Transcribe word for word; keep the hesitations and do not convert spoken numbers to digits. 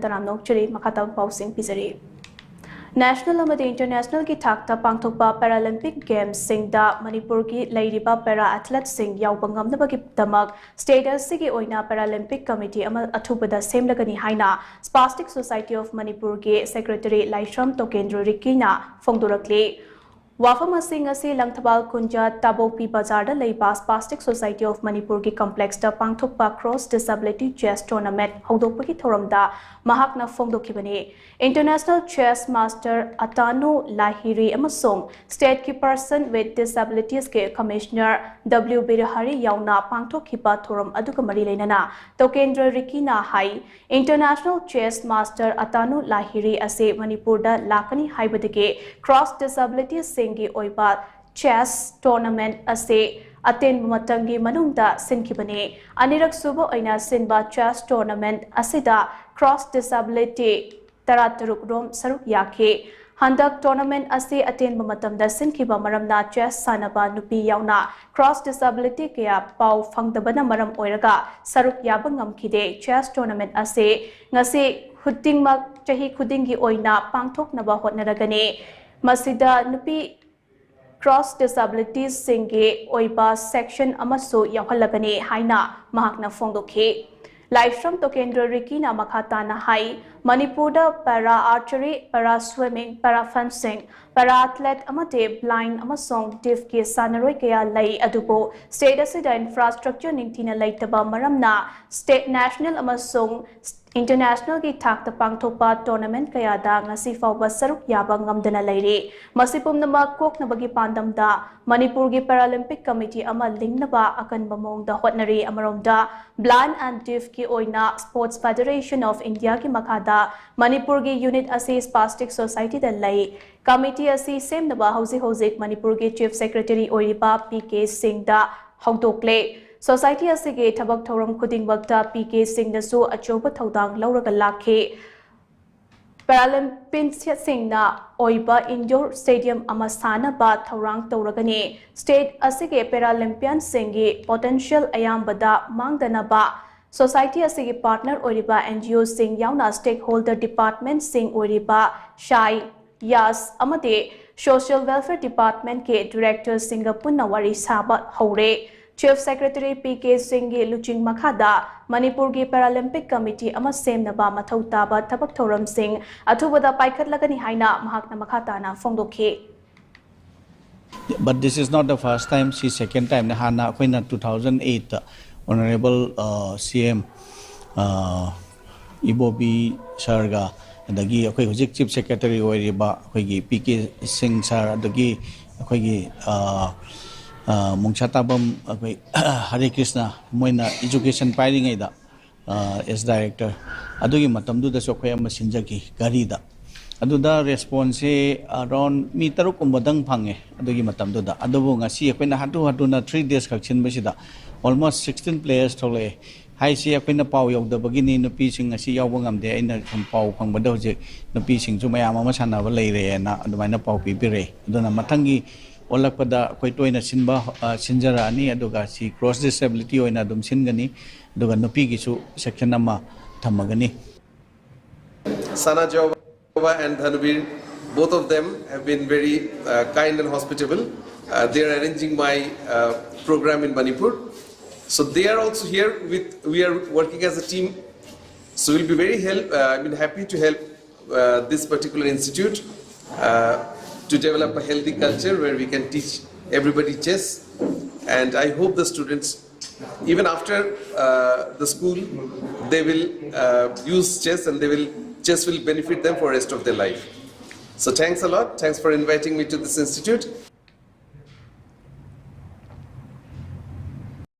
ꯇꯔꯥꯝꯅ ꯑꯣꯛꯆꯔꯤ꯫ ꯃꯈꯥ ꯇꯥꯕ ꯄꯥꯎꯁꯤꯡ ꯄꯤꯖꯔꯤ꯫ ꯅꯦꯁꯅꯦꯜ ꯑꯃꯗꯤ ꯏꯟꯇꯔꯅꯦꯁꯅꯦꯜꯒꯤ ꯊꯥꯛꯇ ꯄꯥꯡꯊꯣꯛꯄ ꯄꯦꯔꯥꯂꯤꯝꯄꯤꯛ ꯒꯦꯝꯁꯁꯤꯡꯗ ꯃꯅꯤꯄꯨꯔꯒꯤ ꯂꯩꯔꯤꯕ ꯄꯦꯔꯥ ꯑꯦꯊꯂꯦꯠꯁꯤꯡ ꯌꯥꯎꯕ ꯉꯝꯅꯕꯒꯤꯗꯃꯛ ꯁ꯭ꯇꯦꯠ ꯑꯁꯤꯒꯤ ꯑꯣꯏꯅ ꯄꯦꯔꯥꯂꯤꯝꯄꯤꯛ ꯀꯃꯤꯇꯤ ꯑꯃ ꯑꯊꯨꯕꯗ ꯁꯦꯝꯂꯒꯅꯤ ꯍꯥꯏꯅ ꯁ꯭ꯄꯥꯁꯇꯤꯛ ꯁꯣꯁꯥꯏꯇꯤ ꯑꯣꯐ ꯃꯅꯤꯄꯨꯔꯒꯤ ꯁꯦꯀ꯭ꯔꯦꯇꯔꯤ ꯂꯥꯏꯁ꯭ꯔꯝ ꯇꯣꯀꯦꯟꯗ꯭ꯔ ꯔꯤꯀꯤꯅ ꯐꯣꯡꯗꯣꯔꯛꯂꯤ꯫ ꯋꯥꯐꯝ ꯑꯁꯤ ꯉꯁꯤ ꯂꯪꯊꯕꯥꯜ ꯈꯨꯟꯖ ꯇꯥꯕꯣꯛꯄꯤ ꯕꯖꯥꯔꯗ ꯂꯩꯕ ꯁ꯭ꯄꯥꯁꯇꯤꯛ ꯁꯣꯁꯥꯏꯇꯤ ꯑꯣꯐ ꯃꯅꯤꯄꯨꯔꯒꯤ ꯀꯝꯄ꯭ꯂꯦꯛꯁꯇ ꯄꯥꯡꯊꯣꯛꯄ ꯀ꯭ꯔꯣꯁ ꯗꯤꯁꯑꯦꯕꯤꯂꯤꯇꯤ ꯆꯦꯁ ꯇꯣꯔꯅꯥꯃꯦꯟꯠ ꯍꯧꯗꯣꯛꯄꯒꯤ ꯊꯧꯔꯝꯗ ꯃꯍꯥꯛꯅ ꯐꯣꯡꯗꯣꯛꯈꯤꯕꯅꯤ꯫ ꯏꯟꯇꯔꯅꯦꯁꯅꯦꯜ ꯆꯦꯁ ꯃꯥꯁꯇꯔ ꯑꯇꯥꯅꯨ ꯂꯥꯍꯤꯔꯤ ꯑꯃꯁꯨꯡ ꯁ꯭ꯇꯦꯠꯀꯤ ꯄꯔꯁꯟ ꯋꯤꯠ ꯗꯤꯁꯑꯦꯕꯤꯂꯤꯇꯤꯁꯀꯤ ꯀꯃꯤꯁꯅꯔ ꯗꯕ꯭ꯂꯤꯎ ꯕꯤꯔꯍꯥꯔꯤ ꯌꯥꯎꯅ ꯄꯥꯡꯊꯣꯛꯈꯤꯕ ꯊꯧꯔꯝ ꯑꯗꯨꯒ ꯃꯔꯤ ꯂꯩꯅꯅ ꯇꯣꯀꯦꯟꯗ꯭ꯔ ꯔꯤꯀꯤꯅ ꯍꯥꯏ, ꯏꯟꯇꯔꯅꯦꯁꯅꯦꯜ ꯆꯦꯁ ꯃꯥꯁꯇꯔ ꯑꯇꯥꯅꯨ ꯂꯥꯍꯤꯔꯤ ꯑꯁꯤ ꯃꯅꯤꯄꯨꯔꯗ ꯂꯥꯛꯀꯅꯤ ꯍꯥꯏꯕꯗꯒꯤ ꯀ꯭ꯔꯣꯁ ꯗꯤꯁꯑꯦꯕꯤꯂꯤꯇꯤꯁꯁꯤꯡꯒꯤ ꯑꯣꯏꯕ ꯆꯦꯁ ꯇꯣꯔꯅꯥꯃꯦꯟꯠ ꯑꯁꯤ ꯑꯇꯦꯟꯕ ꯃꯇꯝꯒꯤ ꯃꯅꯨꯡꯗ ꯁꯤꯟꯈꯤꯕꯅꯤ꯫ ꯑꯅꯤꯔꯛ ꯁꯨꯕ ꯑꯣꯏꯅ ꯁꯤꯟꯕ ꯆꯦꯁ ꯇꯣꯔꯅꯥꯃꯦꯟꯠ ꯑꯁꯤꯗ ꯀ꯭ꯔꯣꯁ ꯗꯤꯁꯑꯦꯕꯤꯂꯤꯇꯤ ꯇꯔꯥꯇꯔꯨꯛ ꯔꯣꯝ ꯁꯔꯨꯛ ꯌꯥꯈꯤ꯫ ꯍꯟꯗꯛ ꯇꯣꯔꯅꯥꯃꯦꯟꯠ ꯑꯁꯤ ꯑꯇꯦꯟꯕ ꯃꯇꯝꯗ ꯁꯤꯟꯈꯤꯕ ꯃꯔꯝꯅ ꯆꯦꯁ ꯁꯥꯟꯅꯕ ꯅꯨꯄꯤ ꯌꯥꯎꯅ ꯀ꯭ꯔꯣꯁ ꯗꯤꯁꯑꯦꯕꯤꯂꯤꯇꯤ ꯀꯌꯥ ꯄꯥꯎ ꯐꯪꯗꯕꯅ ꯃꯔꯝ ꯑꯣꯏꯔꯒ ꯁꯔꯨꯛ ꯌꯥꯕ ꯉꯝꯈꯤꯗꯦ꯫ ꯆꯦꯁ ꯇꯣꯔꯅꯥꯃꯦꯟꯠ ꯑꯁꯤ ꯉꯁꯤ ꯈꯨꯗꯤꯡꯃꯛ ꯆꯍꯤ ꯈꯨꯗꯤꯡꯒꯤ ꯑꯣꯏꯅ ꯄꯥꯡꯊꯣꯛꯅꯕ ꯍꯣꯠꯅꯔꯒꯅꯤ꯫ ꯃꯁꯤꯗ ꯅꯨꯄꯤ ꯀ꯭ꯔꯣꯁ ꯗꯤꯁꯑꯦꯕꯤꯂꯤꯇꯤꯁꯁꯤꯡꯒꯤ ꯑꯣꯏꯕ ꯁꯦꯛꯁꯟ ꯑꯃꯁꯨ ꯌꯥꯎꯍꯜꯂꯒꯅꯤ ꯍꯥꯏꯅ ꯃꯍꯥꯛꯅ ꯐꯣꯡꯗꯣꯛꯈꯤ꯫ ꯂꯥꯏꯁ꯭ꯔꯝ ꯇꯣꯀꯦꯟꯗ꯭ꯔ ꯔꯤꯀꯤꯅ ꯃꯈꯥ ꯇꯥꯅ ꯍꯥꯏ, ꯃꯅꯤꯄꯨꯔꯗ ꯄꯦꯔꯥ ꯑꯥꯔꯆꯔꯤ, ꯄꯦꯔꯥ ꯁ꯭ꯋꯤꯃꯤꯡ, ꯄꯦꯔꯥ ꯐꯦꯟꯁꯤꯡ, ꯄꯦꯔꯥ ꯑꯦꯊꯂꯦꯠ ꯑꯃꯗꯤ ꯕ꯭ꯂꯥꯏꯟ ꯑꯃꯁꯨꯡ ꯗꯤꯐꯀꯤ ꯁꯥꯟꯅꯔꯣꯏ ꯀꯌꯥ ꯂꯩ, ꯑꯗꯨꯕꯨ ꯁ꯭ꯇꯦꯠ ꯑꯁꯤꯗ ꯏꯟꯐ꯭ꯔꯥꯁ꯭ꯇ꯭ꯔꯛꯆꯔ ꯅꯤꯡꯊꯤꯅ ꯂꯩꯇꯕ ꯃꯔꯝꯅ ꯁ꯭ꯇꯦꯠ, ꯅꯦꯁꯅꯦꯜ ꯑꯃꯁꯨꯡ ꯏꯟꯇꯔꯅꯦꯁꯅꯦꯜꯒꯤ ꯊꯥꯛꯇ ꯄꯥꯡꯊꯣꯛꯄ ꯇꯣꯔꯅꯥꯃꯦꯟꯠ ꯀꯌꯥꯗ ꯉꯁꯤ ꯐꯥꯎꯕ ꯁꯔꯨꯛ ꯌꯥꯕ ꯉꯝꯗꯅ ꯂꯩꯔꯤ꯫ ꯃꯁꯤ ꯄꯨꯝꯅꯃꯛ ꯀꯣꯛꯅꯕꯒꯤ ꯄꯥꯟꯗꯝꯗ ꯃꯅꯤꯄꯨꯔꯒꯤ ꯄꯦꯔꯥꯂꯤꯝꯄꯤꯛ ꯀꯃꯤꯇꯤ ꯑꯃ ꯂꯤꯡꯅꯕ ꯑꯀꯟꯕ ꯃꯑꯣꯡꯗ ꯍꯣꯠꯅꯔꯤ꯫ ꯑꯃꯔꯣꯝꯗ, ꯕ꯭ꯂꯥꯏꯟ ꯑꯦꯟ ꯗꯤꯐꯀꯤ ꯑꯣꯏꯅ ꯁ꯭ꯄꯣꯔꯠꯁ ꯐꯦꯗꯔꯦꯁꯟ ꯑꯣꯐ ꯏꯟꯗꯤꯌꯥꯒꯤ ꯃꯈꯥꯗ ꯃꯅꯤꯄꯨꯔꯒꯤ ꯌꯨꯅꯤꯠ ꯑꯁꯤ ꯁ꯭ꯄꯥꯁꯇꯤꯛ ꯁꯣꯁꯥꯏꯇꯤꯗ ꯂꯩ꯫ ꯀꯃꯤꯇꯤ ꯑꯁꯤ ꯁꯦꯝꯅꯕ ꯍꯧꯖꯤꯛ ꯍꯧꯖꯤꯛ ꯃꯅꯤꯄꯨꯔꯒꯤ ꯆꯤꯐ ꯁꯦꯀ꯭ꯔꯦꯇꯔꯤ ꯑꯣꯏꯔꯤꯕ ꯄꯤ ꯀꯦ ꯁꯤꯡꯗ ꯍꯧꯗꯣꯛꯂꯦ꯫ ꯁꯣꯁꯥꯏꯇꯤ ꯑꯁꯤꯒꯤ ꯊꯕꯛ ꯊꯧꯔꯝ ꯈꯨꯗꯤꯡꯃꯛꯇ ꯄꯤ ꯀꯦ ꯁꯤꯡꯅꯁꯨ ꯑꯆꯧꯕ ꯊꯧꯗꯥꯡ ꯂꯧꯔꯒ ꯂꯥꯛꯈꯤ꯫ ꯄꯦꯔꯥꯂꯤꯝꯄꯤꯌꯟꯁꯤꯡꯅ ꯑꯣꯏꯕ ꯏꯟꯗꯣꯔ ꯁ꯭ꯇꯦꯗꯤꯌꯝ ꯑꯃ ꯁꯥꯅꯕ ꯊꯧꯔꯥꯡ ꯇꯧꯔꯒꯅꯤ꯫ ꯁ꯭ꯇꯦꯠ ꯑꯁꯤꯒꯤ ꯄꯦꯔꯥꯂꯤꯝꯄꯤꯌꯟꯁꯤꯡꯒꯤ ꯄꯣꯇꯦꯟꯁꯤꯌꯦꯜ ꯑꯌꯥꯝꯕꯗ ꯃꯥꯡꯗꯅꯕ ꯁꯣꯁꯥꯏꯇꯤ ꯑꯁꯤꯒꯤ ꯄꯥꯔꯠꯅꯔ ꯑꯣꯏꯔꯤꯕ ꯑꯦꯟ ꯖꯤ ꯑꯣꯁꯤꯡ ꯌꯥꯎꯅ ꯁ꯭ꯇꯦꯛ ꯍꯣꯜꯗꯔ ꯗꯤꯄꯥꯔꯠꯃꯦꯟꯠꯁꯤꯡ ꯑꯣꯏꯔꯤꯕ ꯁꯥꯏ, ꯌꯥꯁ ꯑꯃꯗꯤ ꯁꯣꯁꯤꯌꯦꯜ ꯋꯦꯜꯐꯤꯌꯔ ꯗꯤꯄꯥꯔꯠꯃꯦꯟꯠꯀꯤ ꯗꯤꯔꯦꯛꯇꯔꯁꯤꯡꯒ ꯄꯨꯟꯅ ꯋꯥꯔꯤ ꯁꯥꯕ ꯍꯧꯔꯦ꯫ ꯆꯤꯐ ꯁꯦꯀ꯭ꯔꯦꯇꯔꯤ ꯄꯤ ꯀꯦ ꯁꯤꯡꯒꯤ ꯂꯨꯆꯤꯡ ꯃꯈꯥꯗ ꯃꯅꯤꯄꯨꯔꯒꯤ ꯄꯦꯔꯥꯂꯤꯝꯄꯤꯛ ꯀꯃꯤꯇꯤ ꯑꯃ ꯁꯦꯝꯅꯕ ꯃꯊꯧ ꯇꯥꯕ ꯊꯕꯛ ꯊꯧꯔꯝꯁꯤꯡ ꯑꯊꯨꯕꯗ ꯄꯥꯏꯈꯠꯂꯒꯅꯤ ꯍꯥꯏꯅ ꯃꯍꯥꯛꯅ ꯃꯈꯥ ꯇꯥꯅ ꯐꯣꯡꯗꯣꯛꯈꯤ꯫ But this is not the first time, ꯁꯤ second time ꯅꯤ꯫ ꯍꯥꯟꯅ ꯑꯩꯈꯣꯏꯅ two thousand eight Honourable C M ꯏꯕꯣꯕꯤ ꯁꯥꯔꯒ, ꯑꯗꯒꯤ ꯑꯩꯈꯣꯏ ꯍꯧꯖꯤꯛ ꯆꯤꯐ ꯁꯦꯀ꯭ꯔꯦꯇꯔꯤ ꯑꯣꯏꯔꯤꯕ ꯑꯩꯈꯣꯏꯒꯤ ꯄꯤ ꯀꯦ ꯁꯤꯡ ꯁꯥꯔ, ꯑꯗꯒꯤ ꯑꯩꯈꯣꯏꯒꯤ ꯃꯣꯡꯁꯥ ꯇꯥꯕꯝ ꯑꯩꯈꯣꯏ ꯍꯔꯦ ꯀ꯭ꯔꯤꯁꯅ, ꯃꯣꯏꯅ ꯏꯖꯨꯀꯦꯁꯟ ꯄꯥꯏꯔꯤꯉꯩꯗ ꯑꯦꯁ ꯗꯥꯏꯔꯦꯛꯇꯔ, ꯑꯗꯨꯒꯤ ꯃꯇꯝꯗꯨꯗꯁꯨ ꯑꯩꯈꯣꯏ ꯑꯃ ꯁꯤꯟꯖꯈꯤ ꯘꯔꯤꯗ꯫ ꯑꯗꯨꯗ ꯔꯦꯁꯄꯣꯟꯁꯁꯦ ꯑꯔꯥꯎꯟ ꯃꯤ ꯇꯔꯨꯛ ꯀꯨꯝꯕꯗꯪ ꯐꯪꯉꯦ ꯑꯗꯨꯒꯤ ꯃꯇꯝꯗꯨꯗ꯫ ꯑꯗꯨꯕꯨ ꯉꯁꯤ ꯑꯩꯈꯣꯏꯅ ꯍꯥꯊꯨ ꯍꯥꯊꯨꯅ three days ꯈꯛ ꯁꯤꯟꯕꯁꯤꯗ almost sixteen players ꯊꯣꯛꯂꯛꯑꯦ꯫ ꯍꯥꯏꯁꯤ ꯑꯩꯈꯣꯏꯅ ꯄꯥꯎ ꯌꯧꯗꯕꯒꯤꯅꯤ, ꯅꯨꯄꯤꯁꯤꯡ ꯉꯁꯤ ꯌꯥꯎꯕ ꯉꯝꯗꯦ꯫ ꯑꯩꯅ ꯁꯨꯝ ꯄꯥꯎ ꯐꯪꯕꯗ ꯍꯧꯖꯤꯛ ꯅꯨꯄꯤꯁꯤꯡꯁꯨ ꯃꯌꯥꯝ ꯑꯃ ꯁꯥꯟꯅꯕ ꯂꯩꯔꯦꯅ ꯑꯗꯨꯃꯥꯏꯅ ꯄꯥꯎ ꯄꯤꯕꯤꯔꯛꯑꯦ꯫ ꯑꯗꯨꯅ ꯃꯊꯪꯒꯤ ꯑꯣꯜꯂꯛꯄꯗ ꯑꯩꯈꯣꯏ ꯇꯣꯏꯅ ꯁꯤꯟꯕ, ꯑ, ꯁꯤꯟꯖꯔꯛꯑꯅꯤ꯫ ꯑꯗꯨꯒ ꯁꯤ cross disability ꯑꯣꯏꯅ ꯑꯗꯨꯝ ꯁꯤꯟꯒꯅꯤ꯫ ꯑꯗꯨꯒ ꯅꯨꯄꯤꯒꯤꯁꯨ section ꯑꯃ ꯊꯝꯃꯒꯅꯤ꯫ Sana Jaoba and Dhanubir, both of them have been very uh, kind and hospitable. Uh, they are arranging my uh, program in Manipur. So they are also here with, we are working as a team. So we'll be very help, uh, I mean, happy to help uh, this particular institute uh, to develop a healthy culture where we can teach everybody chess. And I hope the students, even after uh, the school, they will uh, use chess and they will, chess will benefit them for rest of their life. So thanks a lot. Thanks for inviting me to this institute.